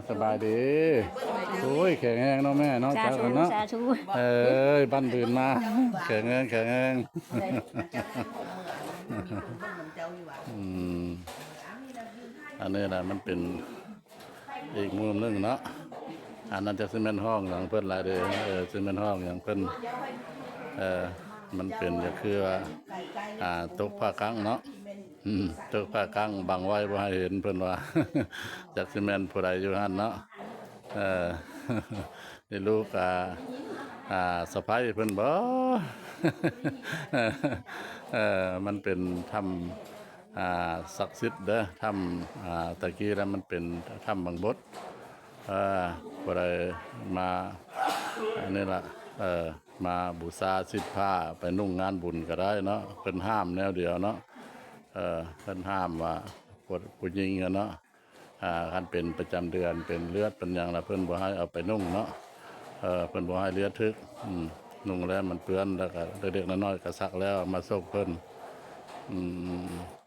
ສະບາຍດີ. ໂອ້ຍ ແຂງແຮງເນາະແມ່ເນາະ ສາທຸ ຈັກກັນເນາະ ສາທຸ. ເອີຍ ບ້ານບືນມາ ແຂງແຮງ ແຂງແຮງ. ອືມ ອັນນີ້ລະ ມັນເປັນອີກມຸມໜຶ່ງເນາະ. ອັນນັ້ນຈັກຊິແມ່ນຫ້ອງຫຍັງເພິ່ນລະເດ້ ເອີ ຊິແມ່ນຫ້ອງຫຍັງເພິ່ນ ເອີ ມັນເປັນ ກໍຄືວ່າ ອ່າ ຕົກຜ້າກັ້ງເນາະ. ອືມ ເທິງຜ້າກັ້ງບັງໄວ້ບໍ່ໃຫ້ເຫັນ ເພິ່ນວ່າ ຈັກຊິແມ່ນຜູ້ໃດຢູ່ຫັ້ນເນາະ. ເອີ ນີ້ລູກ ອ່າ ອ່າ ສະໃພ້ເພິ່ນບໍ? ເອີ ມັນເປັນຖ້ຳ ອ່າ ສັກສິດເດີ ຖ້ຳ ອ່າ ຕະກີ້ລະມັນເປັນຖ້ຳບັງບົດ. ເອີ ຜູ້ໃດມາ ອັນນີ້ລະ ເອີ ມາບູຊາສິດຜ້າໄປນຸ່ງງານບຸນກໍໄດ້ເນາະ ເພິ່ນຫ້າມແນວດຽວເນາະ. ເອີ ເພິ່ນຫ້າມວ່າຜູ້ ຜູ້ຍິງຫັ້ນເນາະ ອ່າ ຄັນເປັນປະຈຳເດືອນ ເປັນເລືອດເປັນຫຍັງລະ ເພິ່ນບໍ່ໃຫ້ເອົາໄປນຸ່ງເນາະ. ເອີ ເພິ່ນບໍ່ໃຫ້ເລືອດຖືກ ອືມ ນຸ່ງແລ້ວມັນເປື້ອນ ແລ້ວກໍເລັກໆນ້ອຍໆກໍສັກແລ້ວເອົາມາສົກເພິ່ນ. ອືມ